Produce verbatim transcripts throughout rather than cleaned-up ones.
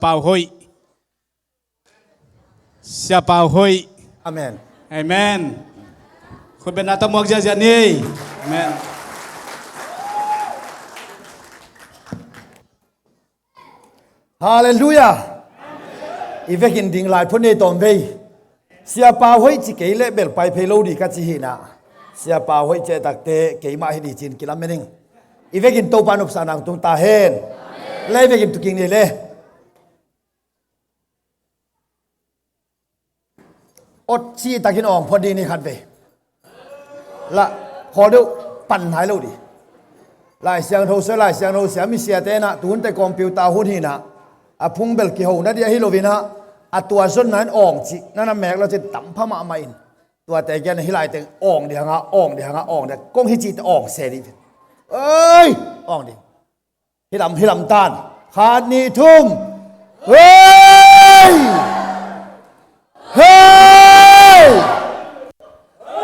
Pau Hoih. Sia Pau Hoih. Amen. Amen. Khut beng na tawh muak ziahziah ni. Amen. Halleluiah. I vekin ding lai phot ni tawm vei. Sia Pau Hoih ci kei leh bel pai phei lo ding ka ci hi na. Sia Pau Hoih ci takte keimah hi ding ci-in kilamen ing. I vekin Topa nopsa nang tung ta hen. Le i vekin tu kik ni le. Awt cih takin awng phot ding ni khat vei. La, khawl deuh pan nai lo ding. Lai Siangtho sia, Lai Siangtho sia, mi siate na, tu hunte computer hun hi na. A phung bel kiho na ding ahi lo in a, a tua zonna in awng cih na na mek lo cin tam pha mahmah in. Tuate kiang hih lai teng awng ding hang a, awng ding hang a, awng ding. Kong hi cih te awng se ding. Oi! Awng ding. Hih lam, hih lam tan. Khat, nih, thum. Hei! Hei!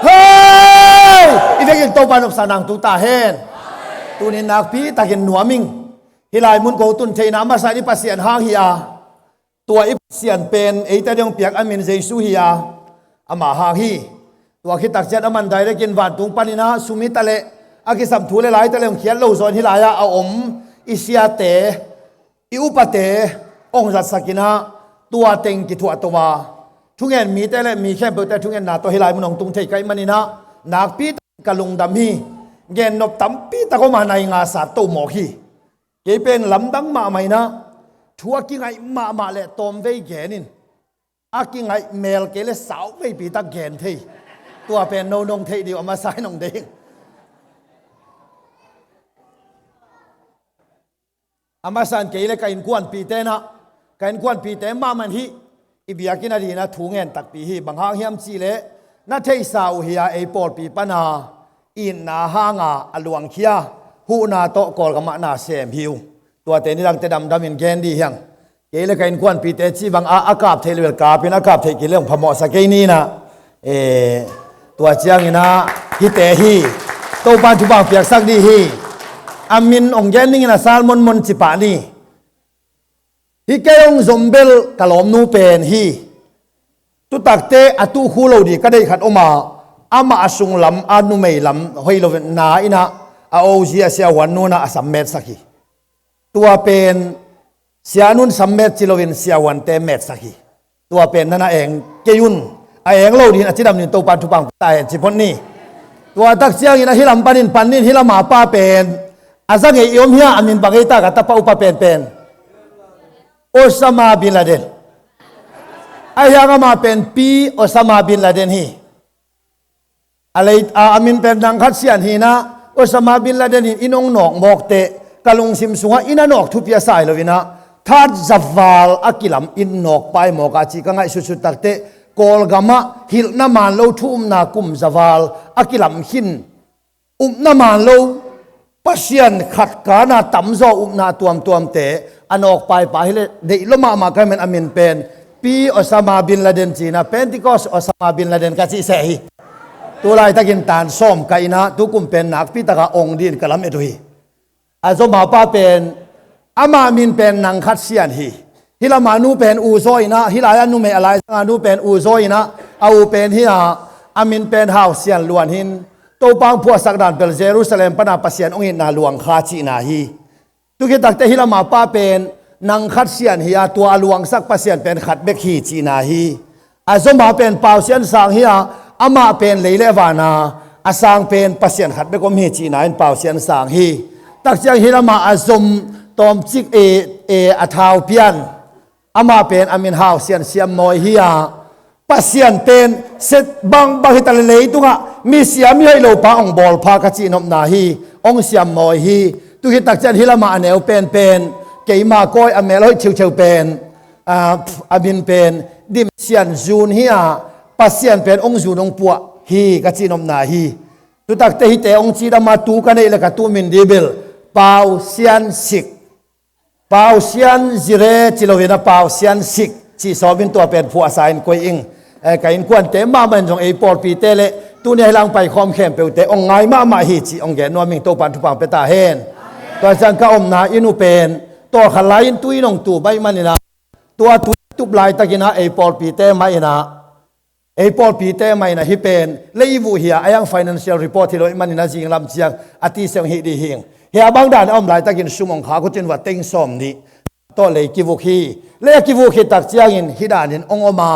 Hei! I vekin Topa nopsa nang tung ta hen. Tuni nakpi takin nuam ing. Hih lai mun ko tun theihna masa in i Pasian hang hi a. Tua i Pasian pen eite ding piak a min Jesu hi a, ama hang hi. Tua khit takciang aman direct in vantung panin a sum hi ta leh a kisam thu le lai ta leh hong khiat lo zaw in hih lai-ah a om i siate, i upate hong zatsak in a, tua teng kithuah to a, thungen mite le mi khempeuhte thungenna tawh hih lai mun hong tung thei ka hih manin a, nakpi takin ka lungdam hi. Gennop tampi tak om a, nai nga sat to mawk hi. Kei pen lamdang mahmah in a, thu a kingaih mahmah le tawmvei gen in, a kingaih mel kei le sauveipi tak gen thei. Tua pen no nong theih ding uh a masa in hong deih ing. A masa in kei le ka innkuanpihte na, ka innkuanpihte mahmah in hih i biakinn a dingin a thu ngen takpi hi. Bang hang hiam cih leh na theihsa uh hi a, ei pawlpi pan a itna hang a a luangkhia huhna tawh Kawlgam ah na sem hi uh. Tuate nidangte damdam in gen ding hi hang. Kei le ka innkuanpihte cih bang a, a kap theih le bel kap in, a kap theih kei le hong phamawhsa kei ni na. Eh, tua ciangin a hihte hi. Topa in thupha piaksak ding hi. A min hong gen dingin a Salmon Mon ci pah ni. Hih kei hong zom bel ka lawmnu pen hi. Tutakte a tukhu lo ding ka deih khat om a, amah a sunglam, a numei lam hoih lo na in a, a ozi a siahuan nu in a, a sam metsak hi. Tua pen sianu in sam met ci loin siahuante metsak hi. Tua pen na na eng kei un. A eng lo dingin a cidam dingin Topa in thupha pia ta hen ci phot ni. Tua tak ciangin a hih lam panin pan in, hih lam a pa pen a za ngei i om hia, a min bang ei ta, ka tapa upa penpen? Osama bin Laden. Ahi hang amah pen Pi Osama bin Laden hi. A lei, a, a min pen nang khat sian hi na, Osama bin Laden in inn hong nawk mawk teh, ka lungsim sungah inn a nawk thupi a sa hi lo in a, that zaval a kilam inn nawk pai mawk a cih ka ngaihsutsut tak teh, Kawlgam ah hilhna man lo thu upna kum zaval a kilam khin, upna man lo, Pasian khat kana tamzaw upna tuamtuamte a nawk paipa hi leh deih lua mahmah ka hih manin a min pen Pi Osama bin Laden ci-in a, Pentecost Osama bin Laden ka cih seh hi. Tu laitakin tan sawm ka inn ah, tu kum pen nakpi taka ong dingin ka lamet uh hi. A zom a pa pen, amah min pen nang khat sian hi. Hih lam a nu pen U Zaw in a, hih lai a numei a laizang a nu pen U Zaw in a, a u pen hi a, a min pen Hau Sian Luan hi in, Topa hong phuahsak dan pen Jerusalem pan a Pasian hong itna luang kha cihna hi. Tu khit tak teh hih lam a pa pen nang khat sian hi a, tua a luangsak Pasian pen khat bek hi cihna hi. A zom a pen Pau Sian Sang hi a, amah pen lei le van a a sang pen Pasian khat bek om hi cihna in Pau Sian Sang hi. Tak ciang hih lam a a zom tawmcik, e, e, a thau pian, amah pen a min Hau Sian Siam Mawi hi a, Pasian pen set bangbang hi ta leh leitungah misiam mihoih lo pa hong bawl pha ka cihnopna hi. Hong siam mawi hi. Tu khit tak ciang hih lam a a neu penpen, keima kawi a mel hoih theuhtheu pen, a, a min pen Dim Sian Zun hi a, Pasian pen hong zun hong puah hi ka cihnopna hi. Tu tak teh hihte hong cidam a, tu ka neih le ka tu min ding bel Pau Sian Sik, Pau Sian Zire ci lo in a, Pau Sian Sik cih sawm in tua pen phuahsa in koih ing. Eh, ka innkuante mahmah in zong ei pawlpite le tuni a hih lang paikhawm khempeuhte hong ngai mahmah hi cih hong gen nuam ing. Topa in thupha pia ta hen. Tua ciang ka omna inn uh pen tawlkhat lai-in tu-in hong tu baih manin a, Tua tu tup laitakin ah ei pawlpite mah in ah, ei pawlpite mah in ah hih pen lei i vuh hi a, a yang financial report hi lo ahih manin ah zinglam ciang a tisiang hi dih hing. Hih a bang dan a om laitakin sum hong khak uh cin va teng sawm nih tawh lei kivuk hi. Lei a kivuk khit tak ciangin hih danin hong om a,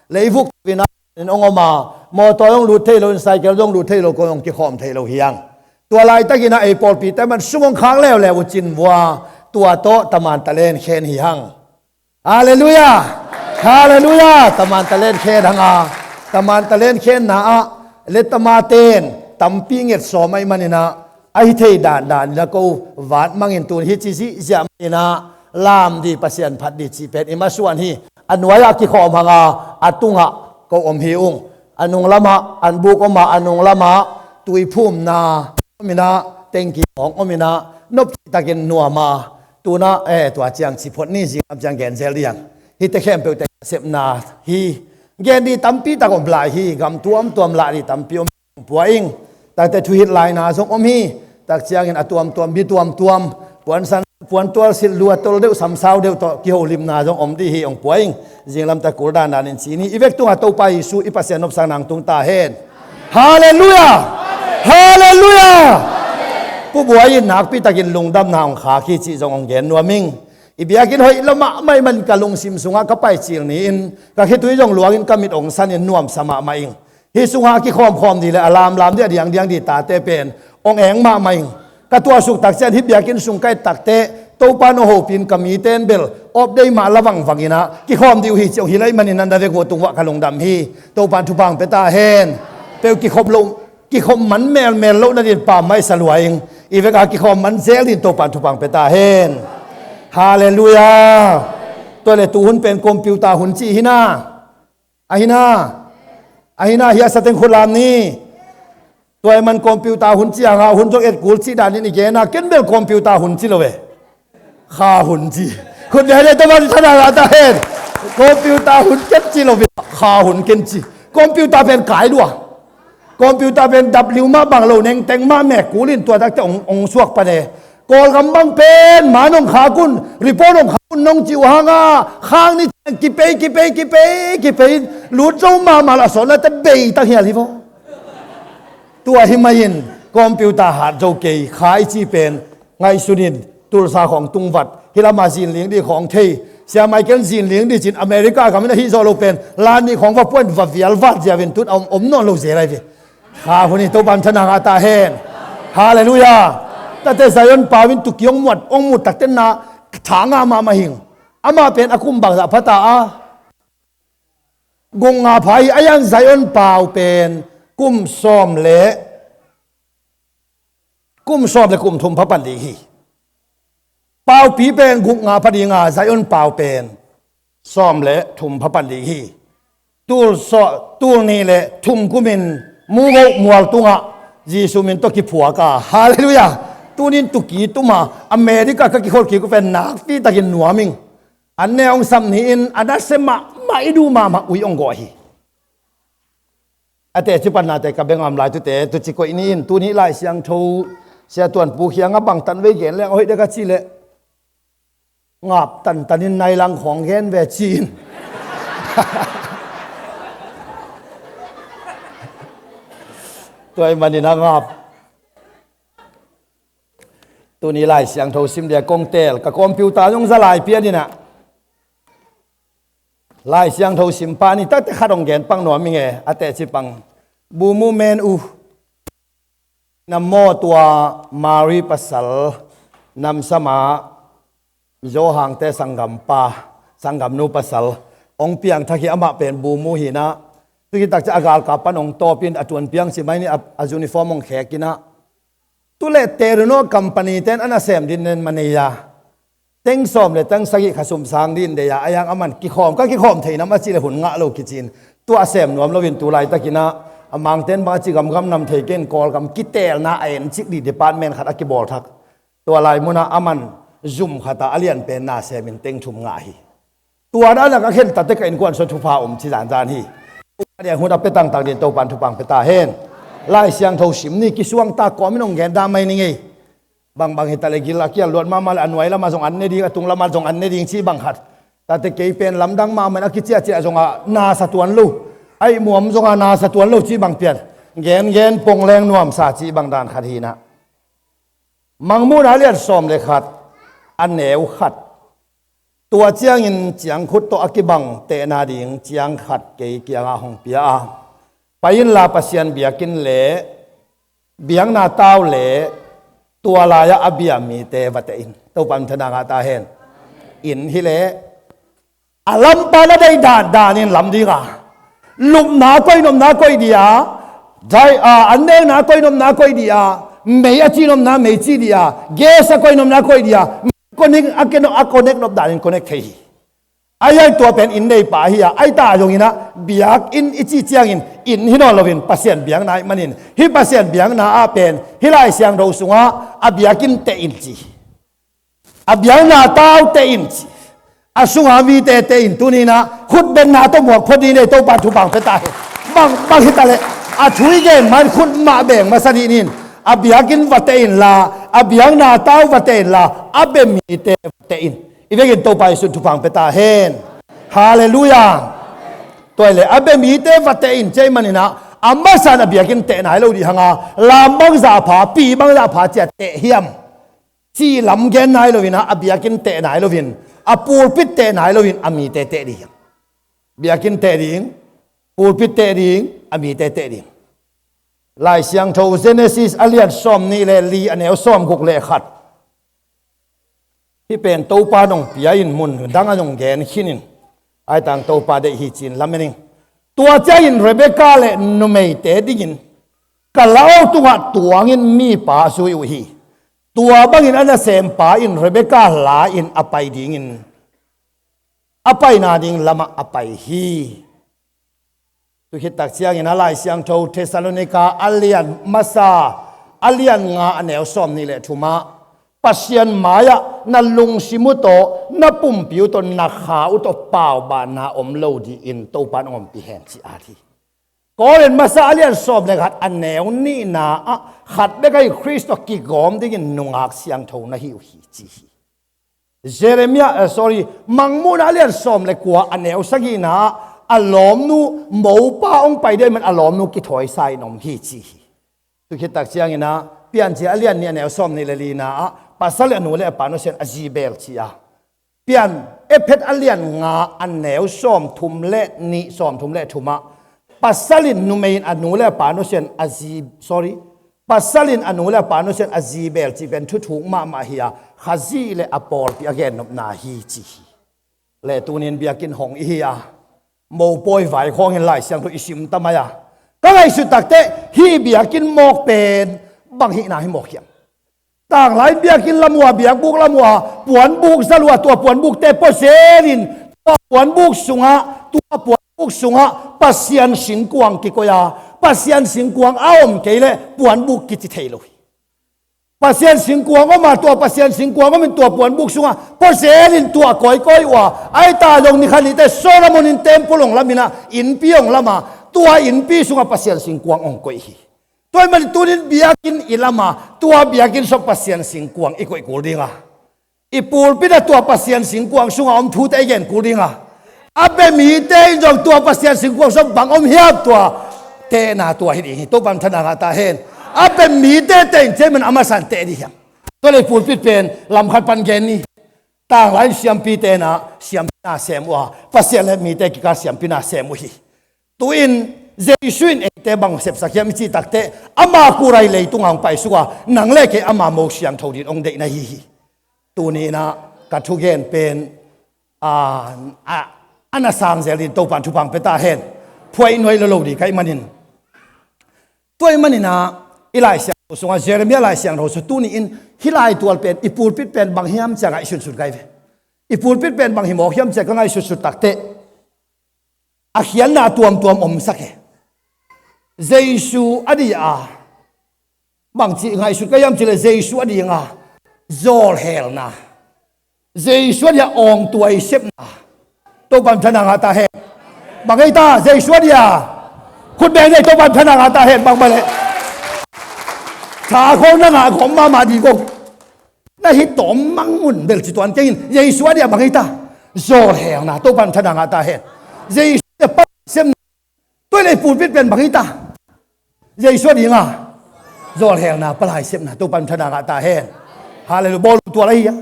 lei vuk in ah in hong om a, mawtaw zong lut thei lo, in cycle zong lut thei lo, kong hong kikhawm thei lo hi hang. Tua laitakin ah ei pawlpite mah in sum hong khak leuleu uh cin vua, tua tawh taman talen khen hi hang. Halleluiah! Halleluiah! Taman talen khen hang a, taman talen khenna ah le tamaten tampi nget sawm ahih manin ah, a hi thei dandan in ah ko vat mangin tun hi ci zihziah manin ah, lam dih, Pasian phat dih cih pen i masuan hi. A nuai-ah kikhawm hang a, a tungah ko om hi ung. A nung lamah an buk om a, a nung lamah tuiphumna om in ah, tengki hong om in ah, nop cihtakin nuam a, tu-in ah, eh, tua ciang ci phot ni, zinglam ciang gen zel dih hang. Hihte khempeuhte sepna hi. Gen dih tampi tak om lai hi, gam tuamtuam lah dih tampi om, hong pua ing. Takte thuhilh laina zong om hi. Tak ciangin a tuamtuam, mi tuamtuam, puansan, puantual silh, lu a tol deuh, sam sau deuh tawh kiholimna zong om dih hi, hong pua ing. Zinglam tak kul dandan in ci ni. I vek tungah Topa Jesu i Pasian nopsakna hong tung ta hen. Halleluiah! Halleluiah! Pu Buai in nakpi takin lungdamna hong khak hi cih zong hong gen nuam ing. I biakinn hoih lo mahmah ahih manin ka lungsim sungah ka paicil ni-in ka khitui zong luangin ka mit hong sanin nuamsa mahmah ing. Hih sungah a kikhawmkhawm dih le a lamlam dih, a diangdiang dih tate pen hong eng mahmah ing. Ka tuahsuk tak ciang hih biakinn sung ka et takteh Topa in hong hopih in, ka mite in bel update mah la vangvang in ah kikhawm dih uh hi ci hong hilh ahih manin ah na vek uh a tung uah ka lungdam hi. Topa in thupha hong pia ta hen. Peuh kikhop loh, kikhop man melmel loh nadin pammaih sa lua ing. I vek a kikhawm man zel dih in Topa in thupha hong pia ta hen. Halleluiah. Tua le tu hun pen computer hun ci hi na. Ahi na. Ahi na, hih a sa teng khut lam ni. Tua ahih man computer hun ci hang a, hun zong et kul cih danin i gen a, ken bel computer hun ci lo ve. Kha hun ci. Khut bia le tawh man thana la ta hen. Computer hun ken ci lo ve. Kha hun ken ci. Computer pen kai lua. Computer pen W mah bang lo, nengteng mah mek kul in tua takte hong, hong suak pan e. Kawlgam bang pen man hong khak un, report hong khak un nong ci uh hang a, khang ni ciang kipei, kipei, kipei, kipei in lut zo mahmah lo, a sawt late bei tak hial hi vaw. Tua hi mah in computer hat zo kei, kha i cih pen ngaihsun in, Tulsa khawng tungvat, hih lamah zinling dih khawng thei, Sia Michael zinling dih cin America gam in ahi zawh lo pen, la nih khawng va puan va vial vat ziau in tun a om, om nawn lo zel ahi ve. Kha hun hi, Topa in thupha ngah ta hen. Halleluiah. Tate Zion pau in tuki hong muat, hong mut takte na tha ngah mahmah hing. Amah pen a kum bangzah pha ta a. Guk nga pha hi a, Zion pau pen kum sawm le, kum sawm le kum thum pha pan ding hi. Paupi pen guk nga pha ding a, Zion pau pen sawm le thum pha pan ding hi. Tul sawm, tul nih le thum kumin Mugoh mual tungah Jesu min tawh kiphuak a. Halleluiah. Tunin tuki tuma America ka kikhol kik uh pen nakpi takin nuam ing. An ne hong sam ni-in a nasia mahmah, i duh mahmah ui hong gawh hi. A teci pan nate ka bengam lai tute, tuci koih ni-in, tuni Lai Siangtho Sia Tuan Pu kiangah bangtan vei gen leng a hoih dek a cih leh, ngap tantanin nai lang khawng gen ve ci-in. Tua ahih manin a ngap. Tuni Lai Siangtho sim dia kong teel, ka computer zong za lai pian in ah. Lai Siangtho sim pah ni, tate khat hong gen pang nuam ing e, a teci pang. Bumu men uh. Na maw, tua Mary pasal namsam a Mizo hangte sanggampa, sanggamnu pasal hong piangthak hi, amah pen Bumu hi in ah. Tu khit tak ciang a galkap pan hong tawp in a tuan piang ci mai ni, a, a uniform hong khek in ah. Tu le Telenor company ten a nasem ding nen manei a, teng sawm le teng sagih kha sum sang ding deih a, a yang aman kikhawm, ka kikhawm thei nam a cih le hun ngah lo kici-in, tua sem nuam loin tu laitakin ah, a Mangten bang a ci gamgam nam thei kei in, Kawlgam kiteelna a encik ding department khat a kibawlthak. Tua lai munah aman zum khat ah a lianpen na semin teng thum ngah hi. Tua dan a ka khen tate ka innkuan sung thupha om ci zanzan hi. Tua dia hun a pia tangtang ding Topan thupha hong pia ta hen. Lai Siangtho sim ni, kisuangta kawmin hong gen dah mai ni ngei. Bangbang hi ta le gil a kial luat mahmah le a nuai lamah zong an ne ding, a tung lamah zong an ne ding cih bang khat. Tate kei pen lamdang mahmah in a kiciahciah zongah nasa tuan lo, a ihmuam zongah nasa tuan lo cih bang pian, gengen pong leng nuamsa cih bang dan khat hi inah. Mangmuhna a lian sawm le khat, a neu khat. Tua ciangin ciangkhut tawh a kibang tehna ding ciang khat kei kiangah hong pia a, pai inla Pasian biakinn le biakna tau le tua lai-ah a bia mite va teh in. Topa min thang ngah ta hen. Inn hi leh a lampa na deih dandan in lam ding a, lupna koih nopna koih dih a, dai a, an nekna koih nopna koih dih a, mei a cih nopna mei cih dih a, gas a koih nopna koih dih a, connect a, connect a connect nop dan in connect thei hi. Ahi a, tua pen inn neipa hi a, ahi ta zongin ah biakinn i cih ciangin inn hi nawn loin Pasian biakna ahih manin, hih Pasian biakna ah pen hih Lai Siangtho sungah a biakinn teh in ci, a biakna tau teh in ci, a sunga mite teh in. Tuni inah khut bengna tawh muak phot ni nei, Topa thupha pia ta hen. Bang, bang hi ta leh a thu i gen mah in khut mah beng masa dih ni in, a biakinn va teh inla, a biakna tau va teh inla, a bia mite va teh in. I vekin Topa Jesuh thupha pia ta hen. Halleluiah. Tua hi leh a bia mite va teh in ci ahih manin ah a masa in a biakinn teh nai lo dih hang a, lam bangzah pha, pi bangzah pha ci a teh hiam cih lam gen nai loin ah, a biakinn teh nai loin, a pulpit teh nai loin a mite teh ding. Biakinn teh ding, pulpit teh ding, a mite teh ding. Lai Siangtho Genesis a lian sawm nih le li, a neu sawm guk le khat. Hih pen Topa in hong pia in, mun dang a hong gen khin in, ahi tang Topa deih hi ci-in lamen ing. Tua ciangin Rebekah le numeite dingin ka lauh tungah tuangin mipa a zui uh hi. Tua bangin a nasempa in Rebekah la-in a pai dingin, a paina ding lamah a pai hi. Tu khit tak ciangin a Lai Siangtho Thessalonika a lian masa, a lian nga, a neu sawm nih le thumah, Pasian mai-ah na lungsim uh tawh, na pumpi uh tawh, na kha uh tawh paubanna om lo dingin Topa in hong ompih hen ci a hi. Korin masa a lian sawm le khat, a neu nihna ah, khat bek ahi Khrist tawh kigawm dingin nungak siangtho na hi uh hi ci hi. Jeremiah, eh, sorry, Mangmuhna a lian sawm le kua, a neu sagihna ah a lawmnu, mopa hong pai ding ahih man a lawmnu kithawi sa in om hi ci hi. Tu khit tak ciangin ah Piancil a lian nih, a neu sawm nih le lina ah, pasal in a nu le a pa nusia in a zi beel ci a. Pian, Efesa a lian nga, a neu sawm thum le nih, sawm thum le thumah, pasal in numei in a nu le a pa nusia in a zi, sorry, pasal in a nu le a pa nusia in a zi beel cih pen thuthuk mahmah hi a, Khazih le a pawlpi a gennopna hi ci hi. Le tuni in biakinn hong i hi a, mopawi vai khawngin Lai Siangtho i sim ta mai a, ka ngaihsut takteh hih biakinn mawk pen bang hihna hi mawk hiam? Tanglai biakinn lam uh a, biakbuk lam uh a, puanbuk zalua, tua puanbukte pawlzel in, tua puanbuk sungah, tua puanbuk sungah Pasian singkuang kikoih a, Pasian singkuang a om kei leh puanbuk kici thei lo hi. Pasian singkuang om a, tua Pasian singkuang om in tua puanbuk sungah pawlzel in tua kawikawi uh a, ahi ta zong ni khat ni teh Solomon in temple hong lam in ah, innpi hong lam a, tua innpi sungah Pasian singkuang hong koih hi. Tua ahih manin tuni in biakinn i lam a, tua biakinn sungah Pasian singkuang i koih kul ding a, i pulpit ah tua Pasian singkuang sungah om thute i gen kul ding a, a bia mite in zong tua Pasian singkuang sungah bang om hiam, tua tehna tua hi ding hi. Topa min thang ngah ta hen. A bia mite teh in ci ahih man a masa in teh ding hiam? Tua leh pulpit pen lam khat pan gen ni. Tanglai siampite in ah siampi na sem uh a, Pasian le mite kikal siampi na sem uh hi. Tu-in Jesu in eite bang sepsak hiam i cih takteh, ama kul a hi leitung ah hong paisuk a, nang le kei ama mo siangtho dingin hong deih na hi hi. Tuni in ah ka thugen pen, a, a, a na sang zel dingin Topa in thupha pia ta hen. Phuaih nuai lo lo ding ka hih manin. Tua ahih manin ah i Lai Siangtho sungah, Jeremiah Lai Siangtho sungah tuni in hih laitual pen, i pulpit pen bang hiam ci-a ngaihsutsut ka hi ve. I pulpit pen bang hi mawk hiam ci-a ka ngaihsutsut takteh, a khiatna tuamtuam omsak hi. Jesu a ding a, bangci ngaihsut ka hiam cih leh Jesu a ding a zawlhelna, Jesu a ding a awngtuai sepna. Topa min thang ngah ta hen. Bang hi ta, Jesu a ding a, khut beng nei, Topa min thang ngah ta hen. Bang mah leh, tha khawng na ngah khawm mahmah ding kong, na hi tawm mang un bel ci tuan kei in, Jesu a ding a bang hi ta? zawlhengna Topa in thana ngah ta hen. Jesu a palai sepna, tua leh pulpit pen bang hi ta? Jesu a dinga zawlhengna palai sepna Topa in thana ngah ta hen. Halleluiah. Bawlung tual ahi hia?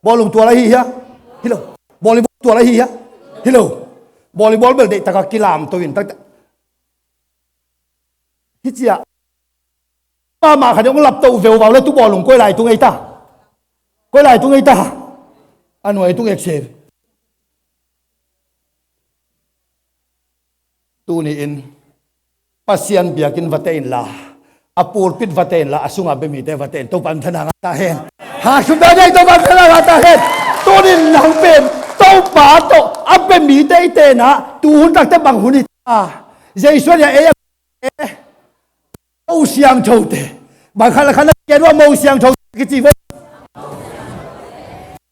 Bawlung tual ahi hia? Hi lo. Volleyball tual ahi hia? Hi lo. Volleyball bel deihtaka kilamto in taktak. Hi cia. Mahmah khat in hong lapto veuvau le tu bawlung koi lai tung ei ta? Koi lai tung ei ta? A nuai tung ek se. Tuni in Pasian biakinn va teh inla, a pulpit va teh inla, a sunga bia mite va teh in Topa in thana ngah ta hen. Ha, sum bia dei Topa in thana ngah ta hen. Tuni in nang pen Topa tawh a bia mite i teh na, tuhun takte bang hun hi ta? Jesu a dia ei a Mo siangthote. Bang khat le khat na kiat uh a Mo siangthote kici vo.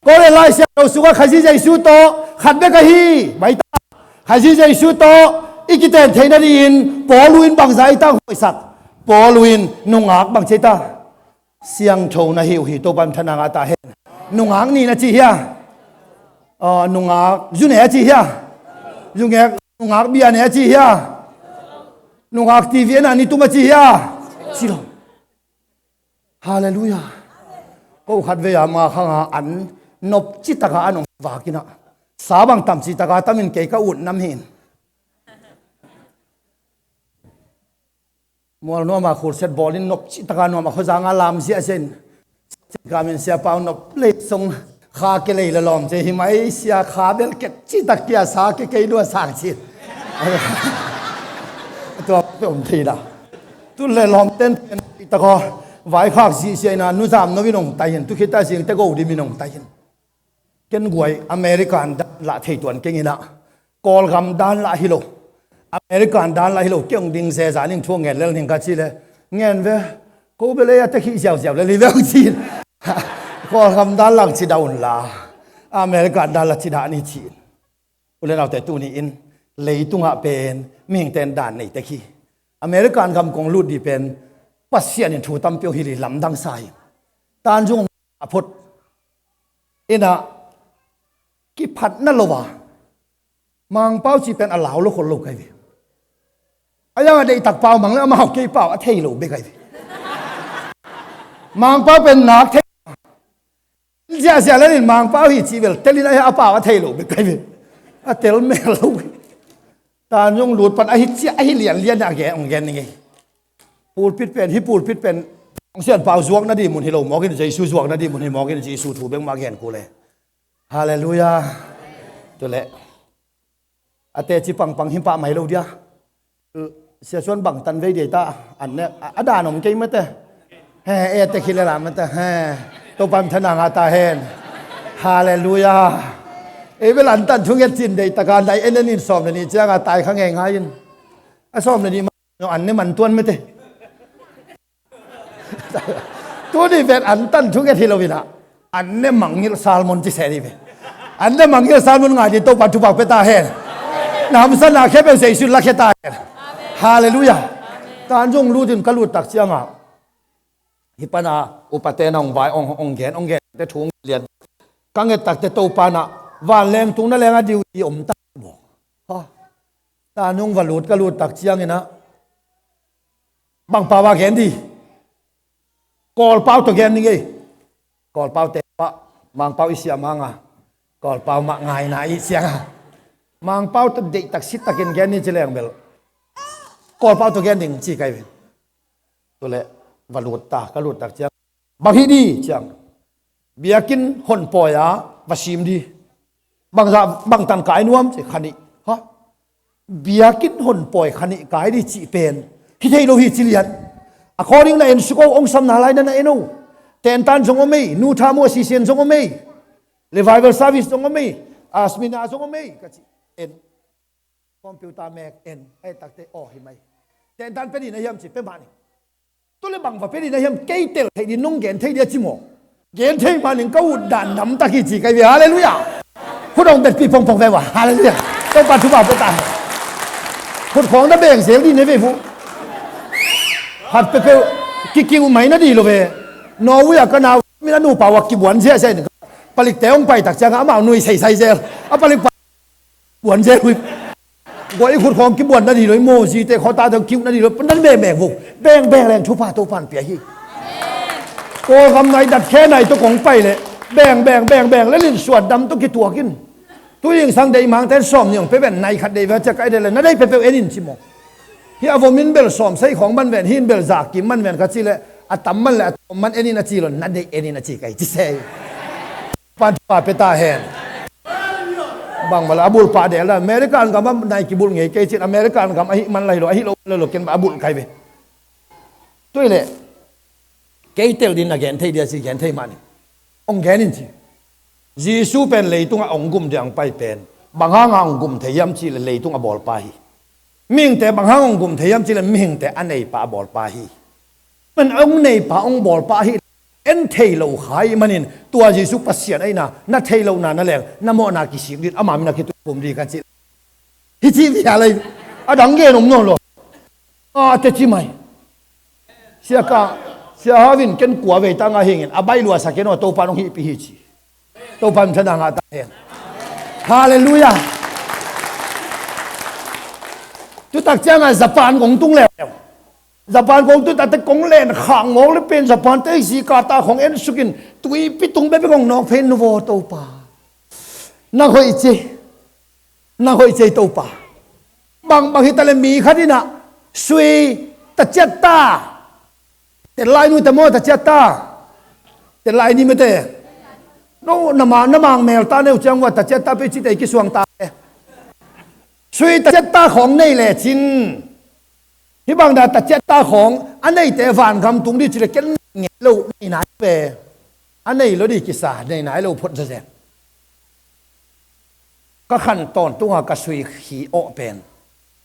Korin Lai Siangtho sungah Khazih Jesu tawh khat bek ahi. Mai ta. Khazih Jesu tawh i kiten theihna dingin Paul in bangza i tanghoihsak? Paul in nungak bang ci ta? Siangtho na hi uh hi Topa in thana ngah ta hen. Nungak ni na ci hia? Ah, nungak zu ne a ci hia? Zu ngek nungak bia ne a ci hia? Nungak T V en a ni tum a ci hia? Ci lo. Halleluiah. Ko khat vei a ma khanga an nop citaka an hong vakin ah, sa bang tam citaka tamin kei ka ut nam hin. Mual nuama khulset bawlin nop citaka nuama khuazanga lam ziahziah in. Kamin siapa uh nop lei song kha ke lei la lawm ce hi mai sia kha bel ket citak kia sa ke kei lua sang cin. Tua pe om thei la. Tu le lawm ten ten tak aw. Vaikhak zihziah ina nuzam no in ong tai hin. Tu khita zing te go dim in ong tai hin. Ken guai American dan lah thei tuan keng inah, Kawlgam dan lah hi lo. American dan lah hi lo, keng ding zeza ning thu ngen lel ning ka ci le, ngen ve, ko bel ei a te khih ziauziau le li ve ong ci in. Kawlgam dan lah ci dah un la, American dan lah ci dah ni ci in. U le naute tuni in, leitungah pen mihingte in dan nei tek hi. American gam kong lut dih pen, Pasian in thu tampi ong hilh hi lamdang sa hi. Tan zung a phot. Inah kiphatna lo a, Mangpau cih pen a lau lo khol lo kai ve. A yang a deihtak pau mang le amau kei pau a thei lo bek ai ve. Mangpau pen nak thei. Ziahziah le nin Mangpau hi cih bel telin a pau a thei lo bek ai ve. A tel mel lo. Tan zung lut pan ahi ciah ahi lianlian a gen ong gen ning ei. Pulpit pen, hi pulpit pen, Ong Sian Pau zuakna dih mun hi lo mawkin, Jesu zuakna dih mun hi mawkin, Jesu thu bek mah gen kul e. Halleluiah. Tu le. A teci pangpang hi pah mai lo dia. Sia suan bang tan vei dia ta, an ne, a, a dan om kei mate. He, e te khi le la mate, he. Topan thana ngah ta hen. Halleluiah. Ei bel an tan thunget cin deihtaka, nai en en in sawm le nih cianga tai kha ngei ngai in. A sawm le nih ma, no an ne man tuan mate. Tuni vet an tan thunget hi lo inah, an ne mangngilh salmon ci se dih ve. An ne mangngilh salmon ngai dih Topa thupha pia ta hen. Na hamsatna khempeuh Jesu in lakhia ta hen. Halleluiah. Tan zung lut in ka lut tak cianga, hi pana upate na ong vai ong, ong gen, ong gen te thu ong lian. Ka nget takte Topa na vanleng tung na leng a diu i om ta maw? Ha. Tan zung va lut ka lut tak cianginah, bang pau a gen dih? Kawlpau tawh gen ning ei. Kawlpau te pah, Mangpau i siam hanga Kawlpau mah ngaina i sianga, Mangpau tawh deihtak sittakin gen ni ci leng bel, Kawlpau tawh gen ding ci kai ve. Tu le va lut ta, ka lut tak ciang, bang hi dih ciang, biakinn honpawi a va sim dih. Bangzah, bangtan kai nuam ci, kha nih. Ha? Biakinn honpawi kha nih kai dih cih pen hi thei lo hi ci lian. According na en suk o, ong samna lai na na en o. Tentan zong om ei, nu thamu a sisen zong om ei. Revival service zong om ei. Asmina zong om ei ka ci. En. Computer mek en, ai takte aw hi mai. Tentan pe dih na hiam ci, pe mah ni. Tu le bang va pe dih na hiam, kei tel thei dih, nong gen thei dih a ci maw? Gen thei mah ning ka ut dan namtak hi ci kai ve, halleluiah. Khut ong betpih pongpong ve ua, halleluiah. Topa thupha pia ta. Khut khawng na beng zel dih ne ve fu. Khat peuhpeuh kiking uh mai na dih lo ve. Norway a ka nau min a nupa ua kibuan ziahziah in. Palikte hong pai tak ciangah amau nui saisai zel. A palik pa buan zel hui. Guai i khut khawng kibuan na dih lo i maw, zite khawta teng kiuh na dih lo, nan bengmeng vo. Bengbeng leng thupha Topan pia hi. Kawlgam nai datkhe nai tawh kong pai leh bengbeng bengbeng le lin suat dam tawh kituak in. Tu zingsang deihmangte in sawm ni hong pia ven, nai khat deih ve a ciah ka et leh na deih peuhpeuh en in ci maw. Hih a vom in bel sawm sei khawng man ven, hih in bel za kim man ven ka cih leh a tam man le a tawm man en in a ci lo, na deih en in a ci ka hi ci se. Pan thupha pia ta hen. Bang bala a bulh pah del la American gam a nai kibulh ngei kei cin, American gam ahih man lai lo, ahih lo man lai lo, ken a bulh kai ve. Tuileh kei tel din na gen thei dia ci, gen thei mah ni. Hong gen in ci. Jesu pen leitungah hong gum dia hong pai pen bang hanga hong gum thei hiam cih leh leitung a bawlpa hi. Mihingte bang hang hong gum thei hiam cih leh mihingte a neipa a bawlpa hi. Man hong neipa hong bawlpa hi. En thei lo kha ahih manin tua Jesu Pasian ahihna na thei lohna na leng na mawhna kisik dih, ama min a kitukhum dih ka cih. Hi ci via lei. A dang gen om nawn lo. A teci mai. Sia ka, Sia Havin ken kua vei ta nga hingin a baih luasa ken aw, Topa nong hihpih hi ci. Topa min thang ngah ta hen. Halleluiah. Tutak ciangah Japan kong tung leuleu. Japan kong tutak te kong len khak mawk le pen Japan te zika ta khong en sukin tuipi tung bebe kong nawk phei nu vaw Topa. Na hoih ci. Na hoih ci ei Topa. Bangbang hi ta le mi khat inah sui ta ciat ta. Tel lai nu te maw ta ciat ta. Tel lai ni mete. No, na ma, na mang mel ta neu ciang ua ta ciat ta pei ci tei kisuang ta e. Sui ta ciat ta khawng nei le cin. Hih bang dah ta ciat ta khawng a neite vangam tung dih ci le ken nei lo nei nai ve. A nei lo dih kisa nei nai lo phot zazen. Ka khan tawntunga ka sui khi awh pen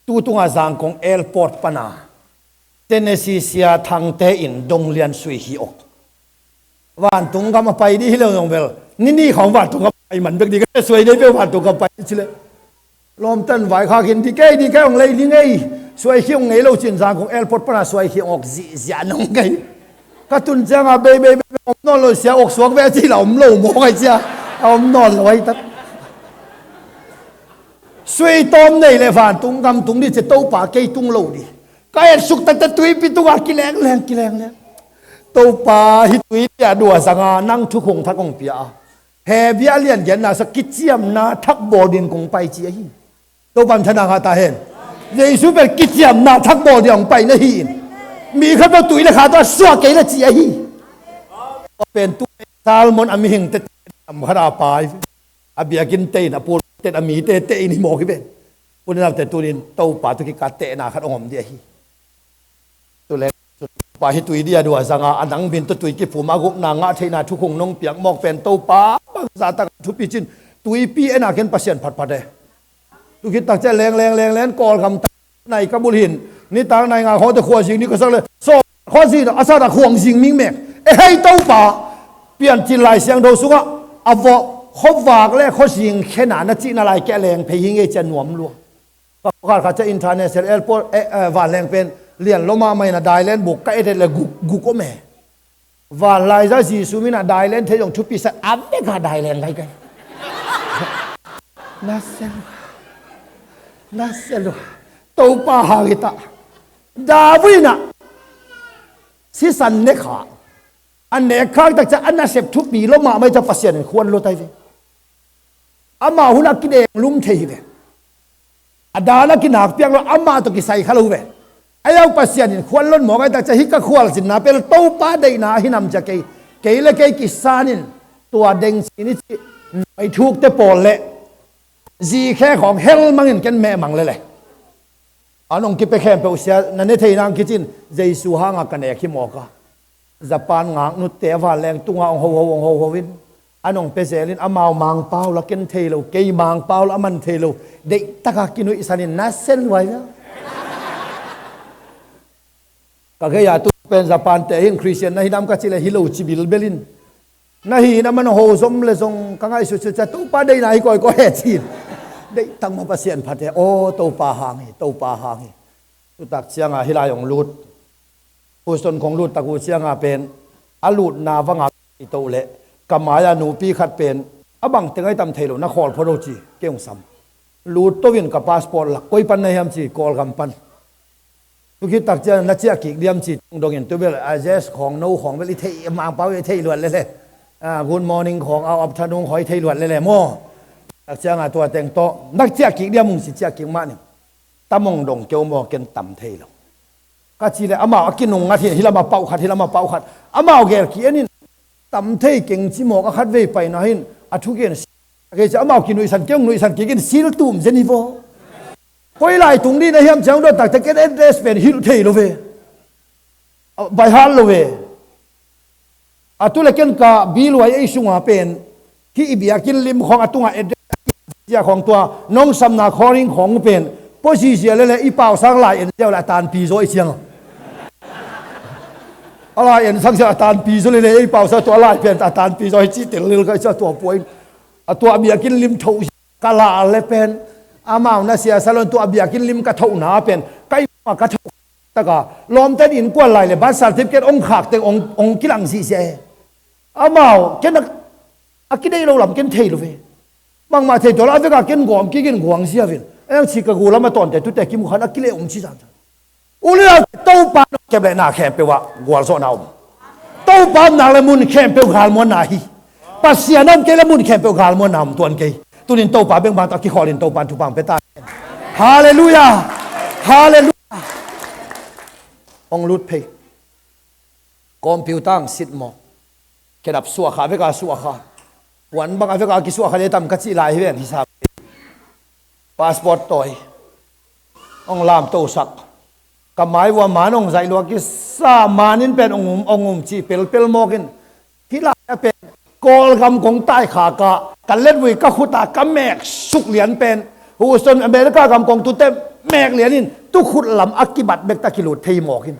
tu tunga Zangkong airport pana Tennessee sia thangte in donglian sui khi awh. Vantung gam a pai dih hi lo zong bel nini khawng vantung gam a pai man bek dih ka suai dei bel vantung gam pai dih ci le. Lawmtan vaikhak in dikei dikei hong lei ding ei. Suai khi hong ngei lo cin Zangkong airport pana suai khi hong awk zihziah nong kei. Ka tun cianga bei bei bei om nawn lo sia, awk suak ve a ci la om lo maw kai cia. A om nawn lo ai tak. Sui tawm nei le vantung gam tung dih ci Topa kei tung lo dih. Ka et suk takte tuipi tunga kileng leng kileng leng. Topa hih tui dia dua zanga nang thukhung thak hong pia a. Hebru a lian genna sa kiciamna thak bawl din kong pai ci ahi. Topa min thang ngah ta hen. Jesu pen kiciamna thak bawl dia hong pai na hi in. Mi khat bel tui le kha tawh a suak kei le ci ahi. Pen tu Salmon a mihingte tam khat a pai. A biakinn te in a pul te a mite te in hi mawk hi pen. Pulinaute tunin Topa tu kika tehna khat hong om dia hi. Tule Topa hih tui dia dua zanga a nang min tawh tui kipum a gupna ngah theihna thukhung nong piak mawk pen Topa bangzah tak thupi cin tuipi ena ken Pasian phatphat e. Tu khit tak ciah leng leng leng leng Kawlgam tak nai ka bulh hin nitak nai nga khawngte khuazing ni ka sak le saw khuazing a sat a khuangzing mingmek. E hei Topa piancil Lai Siangtho sungah a vawh khuavak le khuazing khena na cihna lai keh leng phei hi ngei cia nuam lua. Pakhat khat ca international airport eh, eh, vanleng pen lian lomah mah in a dailen buk ka etet le guk, guk om e. Vanlai za Jesu min a dailen thei zong thupi sa a bek a dailen kai kai. Na sel. Na sel. Topa hang hi ta. David in a sisan ne kha. A nek khak tak ca a nasep thupi lomah mah i ca Pasian in khuan lo tai ve. Amah hun a kideng lum thei hi ve. A dan a kinak piak lo amah tawh kisai kha lo ve. A yau Pasian in khual lon mawk ai tak cia hi ka khual zinna pel Topa deihna a hinam cia kei kei le kei kisan in tua deng sin i ci nuai thukte pawl le zikhe khawng hel mangin ken meh mang le le. An hong kipia khempeuh sia na ne thei nang kicin Jesu hanga ka nek hi mawk a. Japan ngaknutte a vanleng tunga hong hoho hong hoho in an hong pia zelin amau mangpau la ken thei lo kei mangpau la a man thei lo deihtaka kinuihsanin na sen luai via. Ka gei a tu pen Japan te hin Christian na hinam ka ci le hi lo ci bilbelin na hi na man ho zom le zong ka ngaihsut sut cia Topa deihna hi kawikawi he cin. Deihtak ma Pasian phat he aw Topa hang hi Topa hang hi. Tutak cianga hi lai hong lut Houston kong lut tak uh cianga pen a lutna vanga i toh leh Ka mai-a nupi khat pen, a bang teng ai tam thei lo, na khawl phot o ci, kei hong sam. Lut to in ka passport lak, koi pan na hiam ci, Kawlgam pan. Tu khit tak ciang na ciah kik diam ci, dong in tu bel, a yes khawng, no khawng bel i thei, Mangpau i thei luat lele. A, good morning khawng, a, afternoon khawng i thei luat lele maw. Tak ciang a tua teng tawh, na ciah kik diam ung ci, ciah kik mah ning. Tam hong dong kei o maw, ken tam thei lo. Ka ci le amau a kinung ngat hi, hi lam a pauh khat, hi lam a pauh khat. Amau gel ki en in, tam thei keng ci mawk a khat vei paina hin, a thugen si. Kei ci amau kinuihsan keng, nuihsan kik in sil tum zen hi vaw. Koi lai tung dih na hiam ciang dawt takte ken address pen hilh thei lo ve. A, by heart lo ve. A tu le ken ka biluai ei sunga pen, hih i biakinn lim khawng a tunga address a ki cia khawng tua, nong samna khawng ring khawng pen, pua zizia lele i pausang lai en ziau le a tanpi zaw i ciang. A lai en sang ziau a tanpi zaw lele i pausang tua a lai pen a tanpi zaw i ci tel lil ka i cia tua puai. A tua biakinn lim tho ka la le pen, amau na sia salon tua biakinn lim ka tho na pen, ka i ma ka tho taka, lawmten innkuan lai le birth certificate ong khak teng ong, ong kilang zihziah e. Amau, ken a, a kideih lo lam ken thei lo ve. Bangmah thei tuala a veka ken gawm kik in guang ziau in. A yang ci ka gu lam a tawnte tute kimu khan a kileh um ci zan. U le nau, Topa nong kep le na khempeuh ah gualzawhna om. Topa om nak le mun khempeuh galmuanna hi. Pasian om kei le mun khempeuh galmuanna om tuan kei. Tunin Topa beng bang tawh a kikhawl in Topa thupha pia ta. Halleluiah. Halleluiah. Ong lut phei. Computer ang sit maw. Kedap suakha veka suakha. Puan banga veka kisuakha le tam ka cih lai hi veng hi sa. Passport tawi. Ong lamtosak. Ka mai vua man ong zaih lua kisa manin pen ong um, ong um cih pelpel mawkin. Hih lai a pen Kawlgam kong taikhak a, ka letvui ka khut a ka mek suk lian pen Houston America gam kong tute mek lian in tukhut lam a kibat bek ta kilut thei mawkin.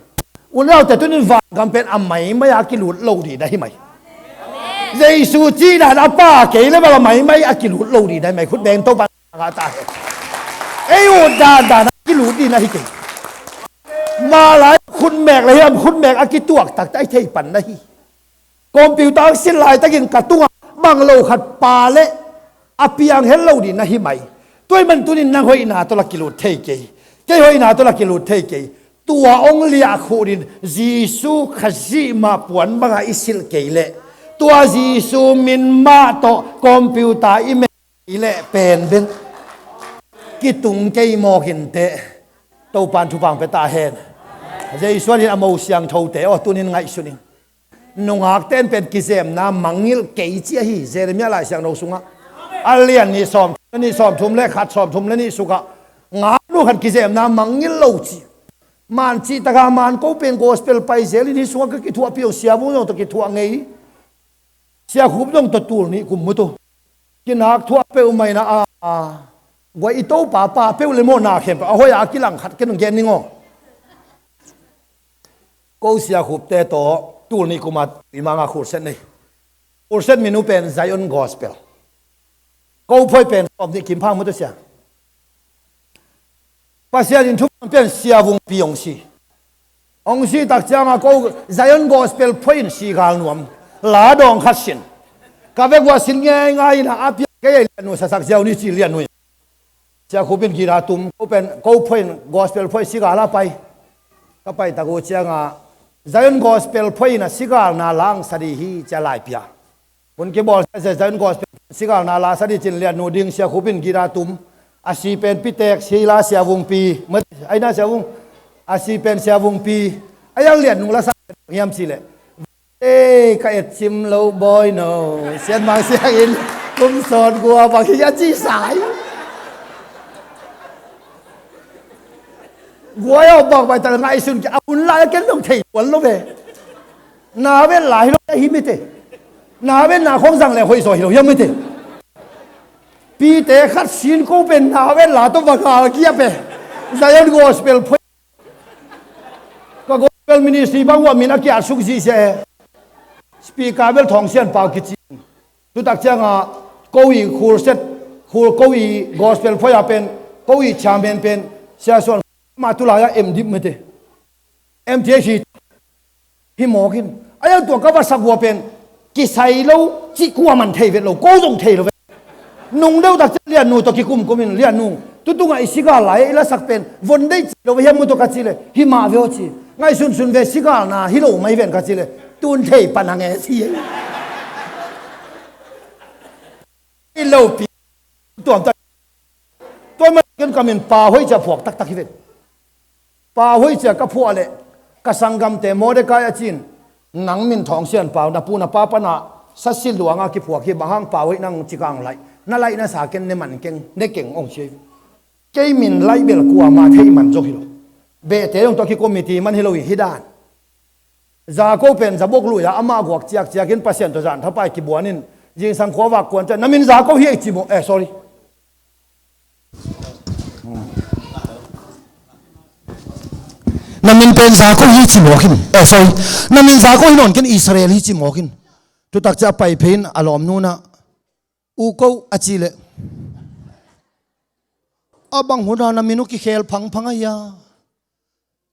Unaute tunin vangam pen a maimai a kilut lo dih na hi mai. Jesu cih dan a pa kei le bal a maimai a kilut lo dih na hi mai. Khut beng Topa ngah ta hen. Ei ut dandan a kilut dih na hi kei. Malai khut mek le hiam khut mek a kituak takte a i thei pan na hi. Computer a sit laitakin ka tungah bang lo khat pa le a piang het lo dih na hi mai. Tua ahih man tunin nang hoihna tawh la kilut thei kei. Kei hoihna tawh la kilut thei kei. Tua ong liah khuh din Jesu Khazih mah puan banga i silh kei leh tua Jesu min mah tawh computer i mek i leh pen beng kitung kei mawk inteh. Topan thupha pia ta hen. Jesu in a mo siangthote aw tunin ngaihsun in. Nungakte in pen kizemna mangngilh kei ci ahi Jeremiah Lai Siangtho sungah. A lian nih sawm, nih sawmthum le khat sawmthum le nih sukah ngaknu khat kizemna mangngilh lo ci. Man cih taka man ko pen gospel pai zel in hih sungah ka kithuahpih uh siavung zong tawh kithuah ngei. Siakhup zong tawh tul nih kum mutu. Kinak thuah peuh maina a, a, guai i topa pa peuh le mawh na khempeuh a hoih a kilang khat ken gen ning aw. Ko siakhupte tawh tul nih kuma i manga khurset nei. Khurset minu pen Zion Gospel. Ko phoi pen sawm nih kim phang mutu sia. Pasian in thupha pian siavungpi hong si. Hong si tak cianga ko Zion Gospel phoi in si gal nuam. La dawng khat sin. Ka vek ua sin ngeingai ina a piak kei ei lian nu sasak ziau ni ci lian nu. Cia khupin gita tum ko pen ko phoi in gospel phoi si gal a pai. Ka pai tak uh cianga Zion Gospel phoi ina si galna lang sa di hi cia lai pia. Hun kibawl sia sia in gospel sigalna la sa dih cin lian nu ding sia khupin gita tum. A si pen pitek si la sia vungpi. Aina sia vung. A si pen sia vungpi. A yang lian nu la sa hiam si leh. Ei ka et cim lo bawi no. Sian mang siang in kum sawt gua bang hi a ci sai. Guai aw bang bai tal ngaihsun ki a hun lai a ken dong thei tuan lo ve. Na ven la hi lo na hi mite. Na ven na khong zang le hoih zaw hi lo hiam mite. Pite khat sin ko pen na ven la to va gal kia pe. Zion gospel phoi. Ka gospel ministry bang ua min a kia suk zi se. Speaker bel thong sian pau kici. Tutak cianga ko i khul set khul ko i gospel phoi a pen ko i chairman pen sia suan ma tu lai a em dip mite. M T H hi mawk in a yang tua ka va sak hua pen Kisai lo cih kuaman thei vet lo, ko zong thei lo ve. Nung deuh tak ciang Liannu tawh kikumkum in, Liannu, tu tungah i sigal lai i lasak pen von deih ci lo ve hiam mu tawh ka cih leh, hi mah ve aw ci. Ngaihsunsun ve, sigalna hi lo mah hi ven ka cih leh, tun thei pan hang e ci. I lopi tuamtuam. Tua man ken ka min Pa Hoih ci-a phuak taktak hi ven. Pa Hoih ci-a ka phuah leh ka sanggamte Mordecai a cin, nang min Thawng Sian Pau, na pu na pa pana sasil luanga kiphuak hi, bang hang Pa Hoih nang ci kang laih, na laih na sa ken ne man keng, ne keng hong ci hi. Kei min laih bel kuama theih man zo hi lo. Behte dong tawh kikum miti man hi lo hi, hi dan. Za ko pen za bok lui-a amah guak ciakciakin Pasian tawh zan thapai kibuanin zingsang khua vak kuan ciah, na min Za ko hi ei ci maw, eh, sorry. Na min pen Za ko hi ci mawk in, eh, sorry. Na min Za ko hi nawn ken Israel hi ci mawk in. Tutak ciah pai phei in a lawmnu na, U ko a ci leh, a bang hun a na min uh kikhel phangphang a hia?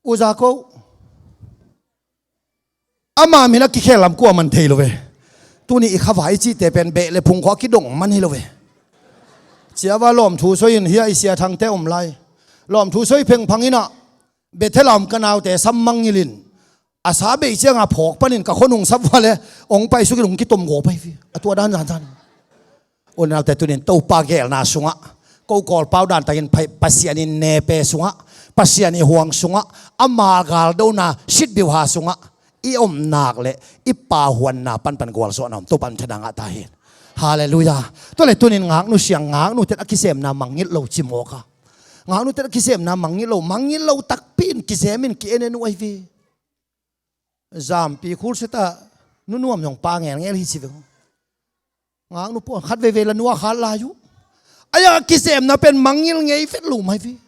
U Za ko. Ama min a kikhel lam kuaman thei lo ve. Tuni i khavai cihte pen beh le phung khawh a kidong man hi lo ve. Ciava lawmthu soi in, hia i Sia Thangte om lai. Lawmthu soi phengphang in ah, Bethel a om ka naute sam mangngilh in, a sa bei cianga phawk panin ka khuanung sap vua le, hong paisukin hong kitom gawp ahi hi. A tua dan zanzan. U le naute, tunin Topa geelna sungah, ko Kawlpau dan takin Pa-, Pasian in nepe sungah, Pasian i huang sungah, ama galdona sitbeuha sungah i om nak leh i Pa huanna panpan gualzawhna om, Topa min thang ngah ta hen. Halleluiah. Tua leh tunin ngaknu siang, ngaknute a kisemna mangngilh lo ci mawk a. Ngaknute a kisemna mangngilh lo, mangngilh lo takpi in kisem in ki-en en uh ahi hi. Zampi khulseta nu nuam zong pa ngelngel hi ci ve. Ngaknu pua khat veivei la nua khat lai uh. A ya kisemna pen mangngilh ngei vet lo mai ve.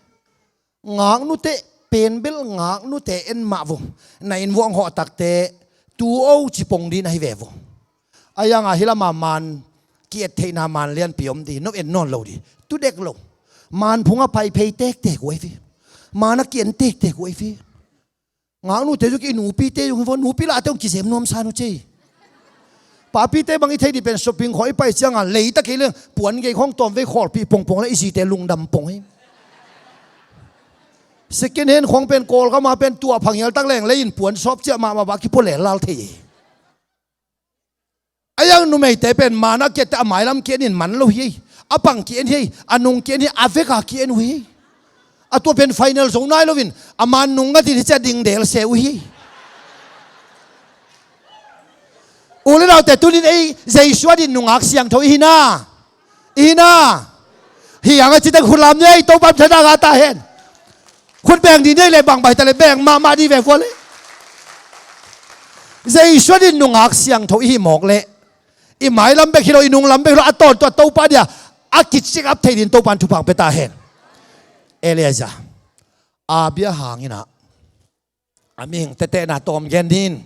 Ngaknute pen bel ngaknute en mah vo. Na inn vuah hong hawh takte tu o ci pong ding ahi ve vo. A yanga hi lama man ki-et theihna man lianpi om ding, no en nawn lo ding. Tu dek lo. Man phungah pai phei tektek uh ahi ve. Man a ki-en tektek uh ahi ve. Ngaknute zuk i nupite zuk hi vo, nupi lahte hong kisem nuamsa nu cei. Papite bang i thei dih pen shopping khawng i pai cianga leita kei leng puan gei khawng tawmvei khawlpih pongpong le i zite lungdam pong hi. Second hand khawng pen Kawlgam a pen tuah phangial tak leng lei in puan sawp ciah mahmah bah kipua lellal thei hi. A yang numeite pen man a ki-ette a mailam ki-en in man lo hi. A pang ki-en hi. A nung ki-en hi. A veka ki-en uh hi. A tua pen final zo nai loin a man nung ngatin hi ciah ding del se uh hi. U le naute, tunin ei Jesu a din nungak siangtho i hi na. I hi na. Hi ang a citak khut lam ni ei, Topa min thang ngah ta hen. Khut beng dih ni ei le bang bai ta le beng mahmah dih ve vua le. Jesu a din nungak siangtho i hi mawk le i mailam bek hi lo, i nunglam bek hi lo, a tawntung a Topa dia a kicik ap thei din Topa in thupha pia ta hen. Eleazar. A bia hangin ah a mihing tetehna tawm gen nin.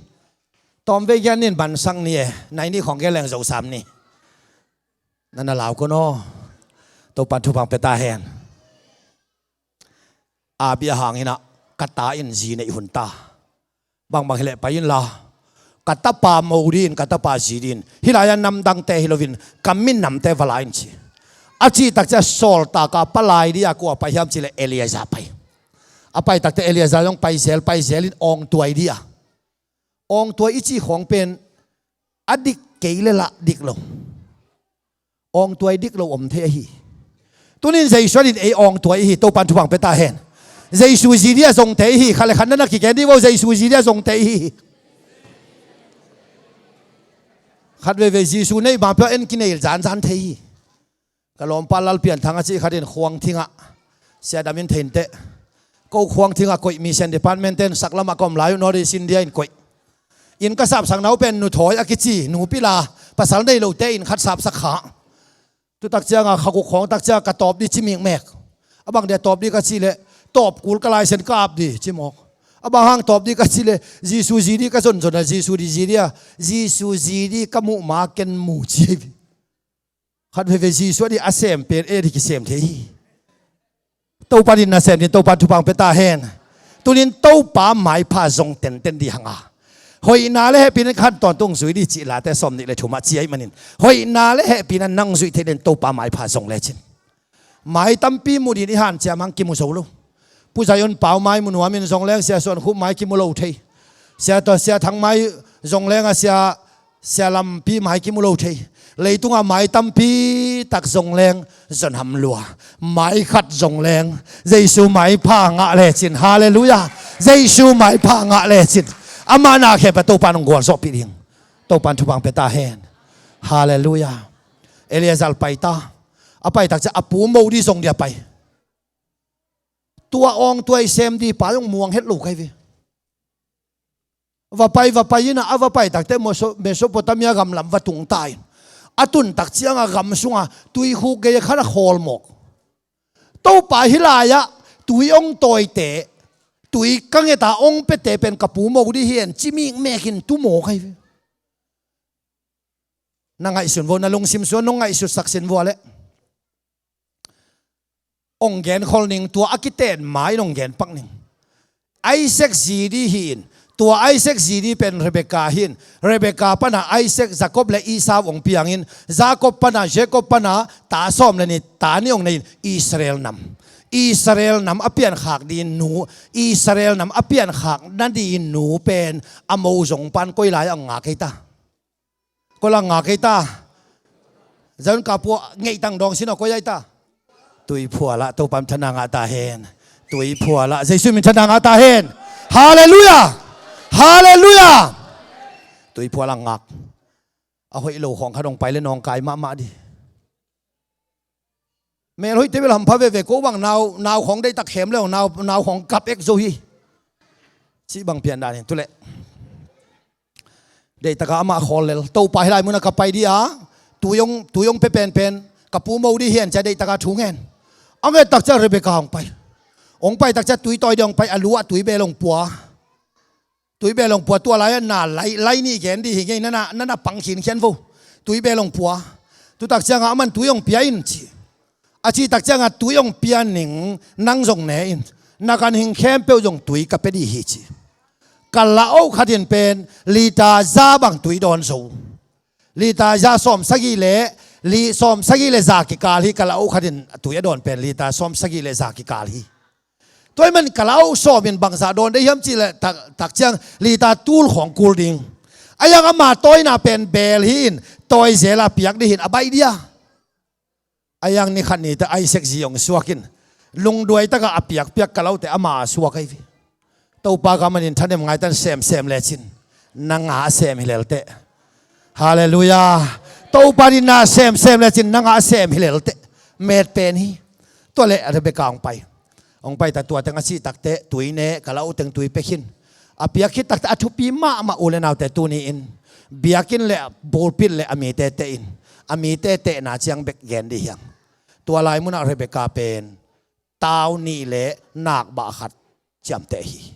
Tawmvei gen nin, mansang ni e. Nai nih khawng gen leng zo sam ni. Na na lau ko no. Topan thupha pia ta hen. A bia hangin ah ka ta in zi neih hun ta. Bangbang hileh pai inla ka tapa mo din, ka tapa zi din. Hilai-a namdangte hi loin ka minamte va la in ci. A cih takciah sawltak a palai dia kua pai hiam cileh Eleazar pai. A pai takte Eleazar zong pai zel, pai zel in awngtuai dia. Awngtuai i cih khawng pen a dik kei le lah dik lo. Awngtuai dik lo om thei ahi. Tunin Jesu a din ei awngtuai ihi, Topan thupha pia ta hen. Jesu zi dia zongte ihi, khat le khat na na kigen dih vo, Jesu zi dia zongte ihi. Khat veivei Jesu neih bang pia en kinei zanzan thei hi. Ka lawmpa Lal Pianthang a cih khat in Khuangthing ah, Sia Dam in theinteh, ko Khuangthing ah koih mission department ten saklam ah ka om lai uh, North East India in koih. Inn ka sapsakna uh pen Nu Thawi a kici nupi la, pasal nei lote inn khat sapsak kha. Tutak cianga kha guk khawng takcia ka tawp dih ci mikmek. A bang dia tawp dih ka cih leh tawp kul ka laisen ka ap dih ci mawk. A bang hang tawp dih ka cih leh Jesu zi dih ka zonzon a, Jesu dih zi dih a, Jesu zi dih ka muh ma ken mu ci hi. Khat veivei Jesu a dih a sem pen ei dih kisem thei hi. Topa din nasem din, Topa thupha pia ta hen. Tunin Topa maipha zong tenten dih hanga, Hoihna le hehpihna in ka han tawntung zui dih cih Late sawmnih le thum ah ci ahih manin, hoihna le hehpihna in nang zuih theih ding Topa maipha zong lecin. Mai tampi mu ding i hanciam hang kimu zo lo. Pu Zion Pau mai mu nuam in zong leng Sia Suan Khup mai kimu lo thei. Sia Tua Sia Thang mai zong leng a Sia, Sia Lampi mai kimu lo thei. Leitungah mai tampi tak zong leng zon ham lua. Mai khat zong leng Jesu maipha ngah lecin. Halleluiah. Jesu maipha ngah lecin. Amah na khempeuh Topa in hong gualzawhpih ding. Topa in thupha hong pia ta hen. Halleluiah. Eleazar pai ta. A pai tak ciang a pu mo ding zong ding a pai. Tua awng tua i sem ding pa zong muang het lo kei ve. Va pai, va pai in a, a va pai tak teh Meso-, Mesopotamia gam lam va tung ta in. A tun tak ciang a gam sungah tuikhuk gei khat a khawl mawk. Topa, hih lai-ah tui hong tawite, tui ka nget a hong piate pen ka pu mo ding hi hen ci mikmek in tu mawk ahi ve. Na ngaihsun vo, na lungsim sungah nong ngaihsutsak sin vo a leh. Hong genkhol ning, tua a kiten ma in hong genpak ning. Isaac zi ding hi in, tua Isaac zi ding pen Rebekah hi in, Rebekah pan a Isaac, Jacob le Esau hong piang in, Jacob pan a, Jacob pan a ta sawm le nih, ta nih hong nei in, Israel nam. Israel nam a piankhak ding nu, Israel nam a piankhak nading nu pen a mo zong pan koi lai-ah hong ngak hi ta. Koi lai-ah ngak hi ta. Zion Kapu ngeih tang dawng sin aw, koi lai-ah ta. Tuiphual ah Topa in thana ngah ta hen. Tuiphual ah Jesu min thana ngah ta hen. Halleluiah. Halleluiah. Tuiphual ah ngak. A hoih lo khawng khat hong pai le nawngkai mahmah ding. Mel hoih te bel hampha veve, ko bang nau, nau khawng deihtak khem le nau, nau khawng kap ek zo hi. Cih bang pian dan hi tu leh. Deihtak a amah khawl lel. Topa, hih lai munah ka pai ding a, tui hong, tui hong pia penpen ka pu mo ding hi hen ci a deihtak a thu ngen. A nget tak ciang Rebekah hong pai. Hong pai tak ciang tui tawi ding hong pai, a lu ah tui bel hong pua. Tui bel hong pua, tua lai-ah na lai, lai nih gen ding hi ngei, na na, na na pang khinkhian vo. Tui bel hong pua. Tu tak ciangah aman tui hong pia in ci. A cih tak ciangah tui hong pia ning, nang zong ne in. Na ganhing khempeuh zong tui ka pia ding hi ci. Ka lauh khat in pen liter za bang tui dawn zo. Liter za sawm sagih le, li, sawm sagih le za kikal hi, ka lauh khat in tui a dawn pen liter sawm sagih le za kikal hi. Tua ahih man ka lauh sawm in bangzah dawn ding hiam cih leh tak, tak ciang liter tul khawng kul ding. A yang ama tawina pen bel hi in, tawi zel a piak ding hi in a baih dia. A yang ni khat ni teh Isaac zi hong suak in, lungduai takah a piakpiak ka lauhte ama a suak ahi ve. Topa ka manin thanem ngai tan, semsem lecin nang a sem hi lel teh. Halleluiah. Topa in na semsem lecin nang a sem hi lel teh. Met pen hi. Tua leh Rebekah hong pai. Hong pai ta, tua teng a cih tak teh tui ne, ka lauh teng tui pia khin. A piak khit tak teh a thupi mahmah u le naute tuni in biakinn le pulpit le a mite teh in, a mite tehna ciang bek gen ding hi hang. Tua lai munah Rebekah pen tau nih le nakbah khat ciamteh hi.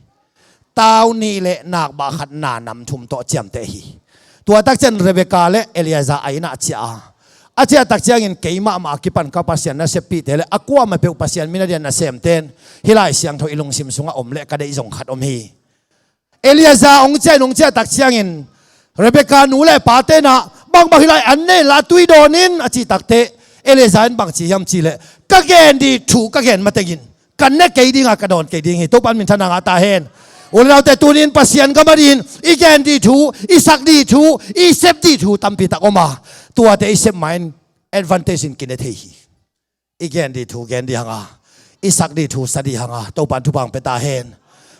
Tau nih le nakbah khat, na nam thum tawh ciamteh hi. Tua tak ciang Rebekah le Eleazar a innah ciah a, a ciah tak ciangin keimah mah a kipan ka Pasian naseppihte le a kuamah peuh Pasian min a dian nasemte in hih Lai Siangtho i lungsim sungah om leh ka deih zong khat om hi. Eleazar hong ciah in, hong ciah tak ciangin Rebekah nu le pate in ah, bangbang hih lai an ne inla tui dawn in a cih tak teh, Eleazar in bang ci hiam cih leh, ka gen ding thu ka gen matengin ka ne kei ding a, ka dawn kei ding hi. Topa in minthanna ngah ta hen. U le naute, tuni in Pasian gam adingin i gen ding thu, i sak ding thu, i sep ding thu tampi tak om a, tuate i sep ma-in advantage in kine thei hi. I gen ding thu gen ding hang a, i sak ding thu sa ding hang a, Topa in thupha hong pia ta hen.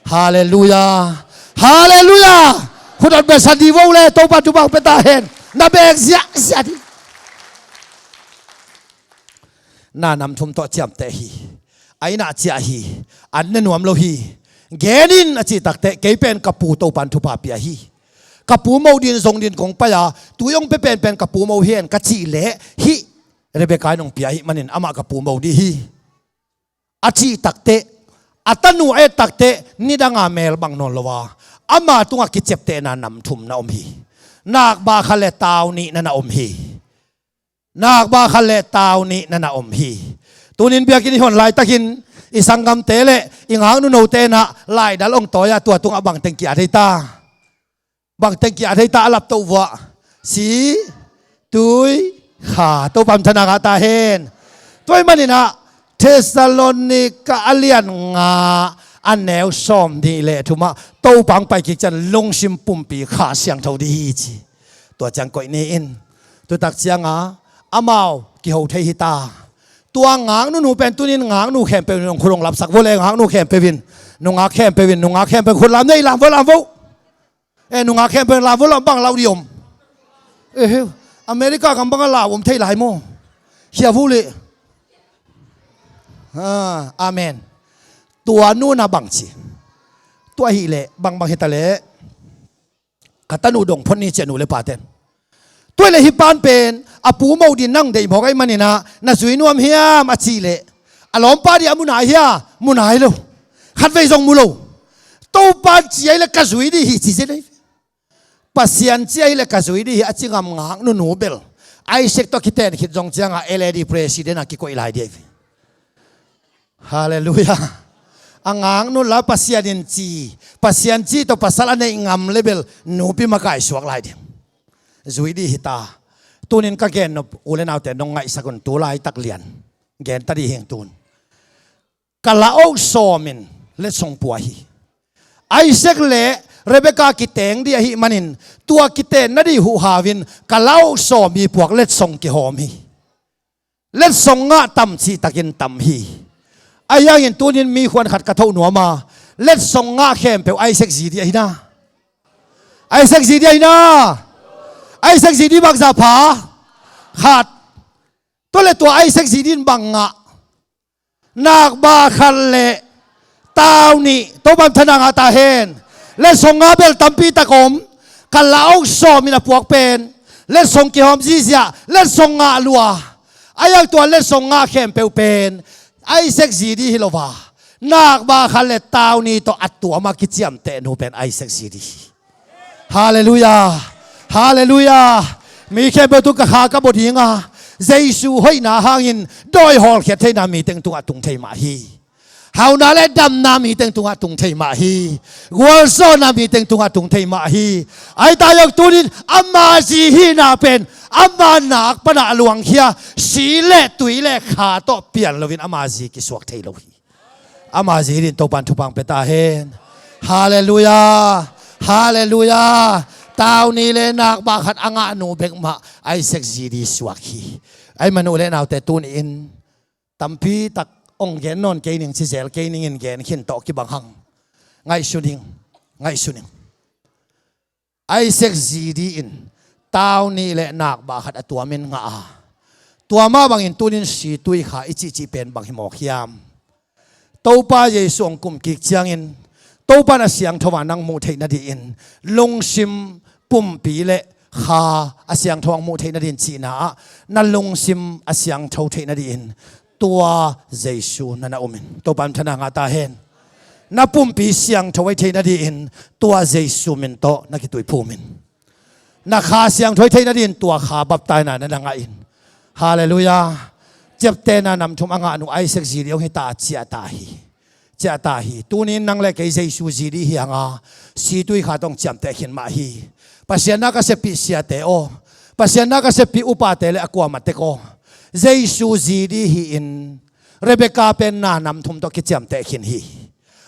Halleluiah. Halleluiah. Khut hong beng san dih vo le, Topa in thupha hong pia ta hen. Na beng ziahziah ding. Na nam thum tawh ciamteh hi. A innah ciah hi. An ne nuam lo hi. Gen in a cih tak teh, kei pen ka pu Topa in thupha pia hi. Ka pu mo dingin zong dingin kong pai a, tui hong pia penpen ka pu mo hi hen ka cih leh, hih Rebekah in hong pia ahih manin amah ka pu mo ding hi, a cih tak teh, a tanu a et tak teh nidang a mel bang nawn lo a, ama tungah kiciaptehna nam thum na om hi. Nakbah khat le tau nih na na om hi. Nakbah khat le tau nih na na om hi. Tuni in biakinn i hon laitakin i sanggamte le i ngaknu note in ah laidal hong tawi a, tua tungah bangteng ki-at hi ta? Bang teng kia thei ta a lap to vua. Si, tui, kha. Topa min thang ngah ta hen. Tua ahih manin ah Thessalonika a lian nga a neu sawmnih le thum ah Topa hong pai kik ciang lungsim pumpi Kha Siangtho ding hi ci. Tua ciang koih ni in. Tutak ciang a amau kiho thei hi ta. Tua ngaknu nu pen tuni in ngaknu khempeuh in hong khut hong lapsak vo le, ngaknu khempeuh in, nungak khempeuh in, nungak khempeuh in khut lam nei, lam vo, lam vo. Eh, nungak khempeuh in lam vo, lam bang lau ding om. Eh, America gam bang a lau om thei lai maw? Khia vo le. Ah, amen. Tua nu na bang ci. Tua hi le, bang bang hi ta le. Ka tanu dong phot ni ci a nu le pa ten. Tua le hih pan pen a pu mo ding nang deih mawk ahih manin ah na zui nuam hiam a cih leh a lawmpa ding a mu nai hia? Mu nai lo. Khatvei zong mu lo. Topa ci ahih leh ka zui ding hi ci zen ahi. Pasian ci ahih leh ka zui ding hi a ci ngam ngaknu nu bel Isaac tawh kiten khit zong ciang a L A D president a kikoih lai ding ahi. Halleluiah. A ngaknu la Pasian in ci, Pasian ci tawh pasal a neih ngam le bel nupi makai suak lai ding. Zui ding hi ta. Tuni in ka gen nop u le naute nong ngaihsak un, tu laitak lian gen ta ding hi ing tun. Ka la-ok sawm in letsong pua hi. Isaac le Rebekah kiteng ding ahih manin tua kiten nading huhau in ka la-ok sawm hi puak letsong kihawm hi. Letsong ngah tam cihtakin tam hi. Ahi hangin tuni in mi khuan khat ka thoh nuam a, letsong ngah khempeuh Isaac zi ding ahi na. Isaac zi ding ahi na. Isaac zi ding bangzah pha? Khat. Tua le tua Isaac zi ding bang ngah? Nakba khat le tau nih. Topa min thang ngah ta hen. Letsong ngah bel tampi tak om. Ka la-ok sawm in a puak pen letsong kihawm ziahziah, letsong ngah lua. Ahi hang tua letsong ngah khempeuh pen Isaac zi ding hi lo a, nakba khat le tau nih tawh a tuam a kiciamteh nu pen Isaac zi ding hi. Halleluiah. Halleluiah. Mi khempeuh tungah ka kha ka bawl ding a, Jesu hoihna hangin dawi hawlkhiat theihna mi teng tungah tung thei mah hi. Hauna le damna mi teng tungah tung thei mah hi. Gualzawhna mi teng tungah tung thei mah hi. Ahi ta zong tuni in ama zi hihna pen ama nak panah a luangkhia, si le tui le kha tawh pian loin ama zi kisuak thei lo hi. Ama zi ding Topa in thupha pia ta hen. Halleluiah. Halleluiah. Tau nih le nakba khat a ngah nu bek mah Isaac zi ding suak hi. Ahi manin u le naute, tuni in tampi tak hong gen nawn kei ning, ci zel kei ning in gen khin tawh kibang hang. Ngaihsun ing. Ngaihsun ing. Isaac zi ding in tau nih le nakba khat a tuam in ngah a, tua mah bangin tuni in si, tui, kha i cihcih pen bang hi mawk hiam? Topa Jesu hong kum kik ciangin Topa in a siangtho a nang muh theih nadingin lungsim, pumpi le kha a siangtho a hong muh theih nadingin cihna ah na lungsim a siangtho theih nadingin tua Jesu na na um in. Topa min thang ngah ta hen. Na pumpi siangtho ahi theih nadingin tua Jesu min tawh na kituiphum in. Na kha siangtho ahi theih nadingin tua kha baptaina na na ngah in. Halleluiah. Ciaptehna nam thum a ngah nu Isaac zi ding hong hi ta, ciah ta hi. Ciah ta hi. Tuni in nang le kei Jesu zi ding hi hang a, si, tui, kha tawh hong ciamteh khin mah hi. Pasian na ka seppih siate aw, Pasian na ka seppih upate le a kuamah tek aw, Jesu zi ding hi in. Rebekah pen na nam thum tawh kiciamteh khin hi.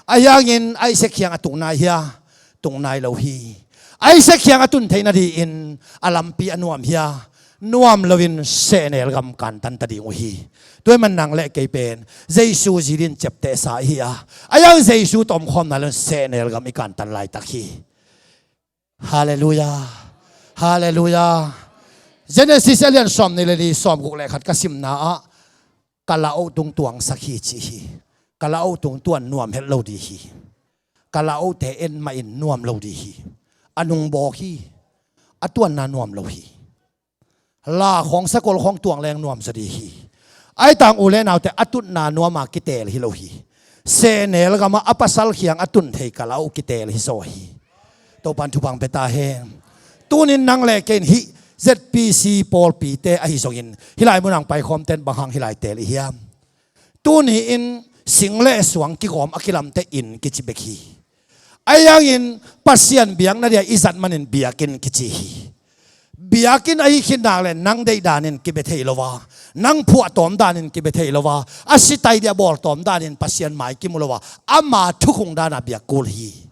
Ahi hangin Isaac kiang a tung nai hia? Tung nai lo hi. Isaac kiang a tun theih nadingin a lampi a nuam hia? Nuam loin sehnel gam kantan ta ding uh hi. Tua ahih manin nang le kei pen Jesu zi dingin ciaptehsa ihi a, ahi hang Jesu tawh omkhawm nai loin sehnel gam i kantan laitak hi. Halleluiah. Halleluiah. Genesis a lian sawmnih le li, sawmguk le khat ka simna ah ka la-ok tung tuangsak hi ci hi. Ka la-ok tung tuan nuam het lo ding hi. Ka la-okte en mah in nuam lo ding hi. A nungbawk hi. A tuanna nuam lo hi. La khawng, sakol khawng tuang leng nuam zaw ding hi. Ahi hang u le naute, a tutna nuam a kiteel hi lo hi. Sehnel gam ah a pasal kiang a tun thei ka la-ok kiteel hi zaw hi. Topa in thupha pia ta hen. Tuni in nang le kei in hih Z P C pawlpite ahi zongin, hih lai mun a hong paikhawmte in bang hang hih lai teel i hiam? Tuni in sing le suang kigawm a kilamteh inn kici bek hi. Ahi hangin Pasian biakna dia i zat manin biakinn kici hi. Biakinn ahi khit nak le nang deih danin kibia thei lo a, nang phuahtawm danin kibia thei lo a, a sitai dia bawltawm danin Pasian mai kimu lo a, ama thukhung dana biak kul hi.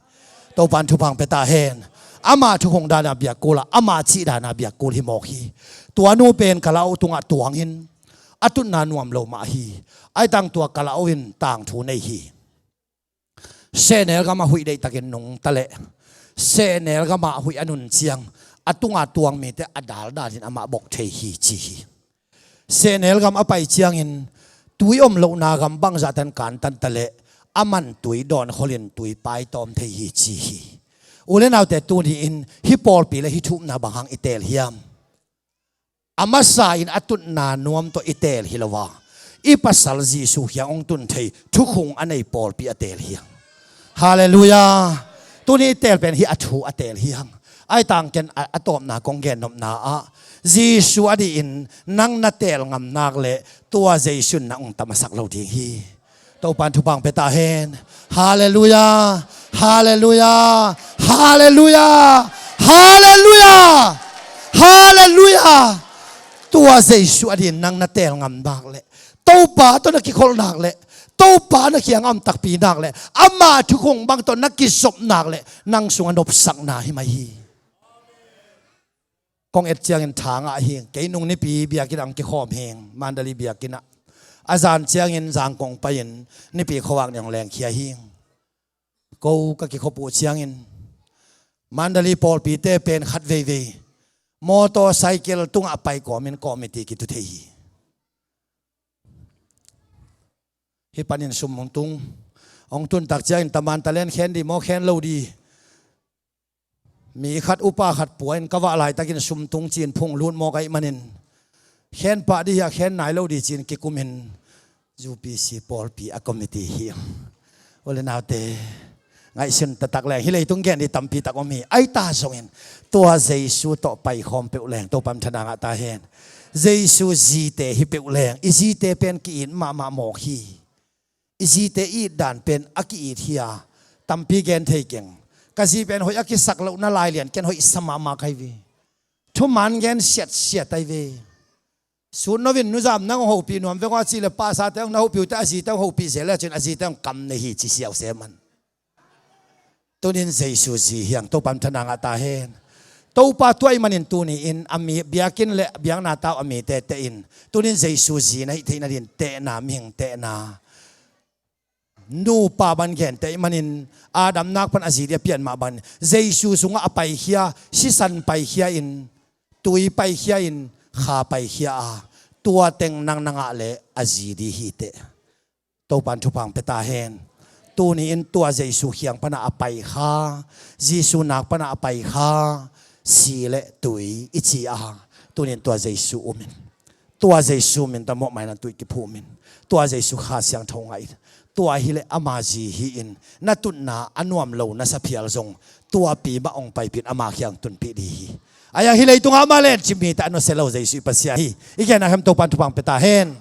Topan thupha pia ta hen. Ama thukhung dana biak kul a, ama cih dana biak kul hi mawk hi. Tua nu pen Kalau tungah tuangin a tutna nuam lo mah hi. Ahi tang tua Kalau in tangthu nei hi. Sehnel gamah huih deihtakin nungta leh sehnel gamah huih a nun ciang a tunga tuang mite a daldanin amah bok thei hi ci hi. Sehnel gam a pai ciangin tui om lohna gam bangzahtan kantan ta leh a man tui dawn kholin tui paitawm thei hi ci hi. U le naute, tuni-in hih pawlpi le hih thu upna bang hang i teel hiam? A masa in a tutna nuam tawh i teel hi lo a, i pasal Jesuh kiang hong tun thei thukhung a nei pawlpi a teel hi hang. Halleluiah. Tuni i teel pen hih a thu a teel hi hang. Ahi tangin a, a tawpna kong gennopna ah Jesuh a dihin nang na teel ngam nak leh tua Jesuh in na hong tamasak lo ding hi. Topan thupha pia ta hen. Halleluiah. Halleluiah. Halleluiah. Halleluiah. Halleluiah. Tua Jesuh a dihin nang na teel ngam nak leh, Topa tawh na kikholh nak leh, Topa na kiang a om takpi nak leh, ama thukhung bang tawh na kizop nak leh, nang sungah nopsakna hi mai hi. Kong et ciangin tha ngah hi. Kei nung Nipi biakinn ah hong kikhawm hi. Mandalay biakinn ah, a zan ciangin Zangkong pai-in Nipi khuavak nih hong lengkhia hi. Ko ka kikhop uh ciangin Mandalay pawlpite pen khat veivei motorcycle tungah pai kawmin committee kitu thei hi. Hih panin sum hong tung. Hong tun tak ciangin taman talen khen dih maw, khen lo dih? Mi khat upa khat pua-in ka vah laitakin sum tung ci-in phung lut mawk ahih manin, khen pah dih hiah khen nai lo dih ci-in kikumin U P C pawlpi a committee hi. U le naute, ngaihsun taktak leng, hih leitung gen dih tampi tak om hi. Ahi ta zongin tua Jesuh tawh paikhawm peuh leng Topan thana ngah ta hen. Jesuh zite hi peuh leng i zite pen ki-it mahmah mawk hi. I zite it dan pen a ki-it hi a, tampi gen thei keng. Ka zi pen hoih a kisak lohna lai lian ken hoih sa mahmah ka hi ve. Thuman gen siatsiat ahi ve. Sut no vin nuzam nang hong hopih nuam veng aw a cih leh pastorte hong na hopih uh teh a zite hong hopih zel le cin a zite hong kam nei hi ci siau se man. Tunin Jesuh zi hi hang. Topan thana ngah ta hen. Topa tua ahih manin tuni-in a mi biakinn le biakna tau a mite tehin tunin Jesuh zi na hih theihna din tehna, mihing tehna, nupa ban genteh ahih manin Adam nak pan a zi dih a pian mah bangin Jesuh sungah a paikhia, sisan paikhia in, tui paikhia in, kha paikhia a, tua teng nang na ngah leh a zi dih hi teh. Topan thupha pia ta hen. Tuni-in tua Jesuh kiang pana a paikha, Jesuh nak pana a paikha, si le tui i ci a, tunin tua Jesuh umin, tua Jesuh min tawh mawhmaina tui kiphumin, tua Jesuh Kha Siangtho ngah in, tua hileh ama zi hi-in na tutna a nuam lo na sa phial zong tuapi mah hong paipih in ama kiang tunpih dih hi. Ahi hang hih leitungah amah le cimite a nusia lo Jesuh i Pasian hi. I genna hem Topan thupha pia ta hen.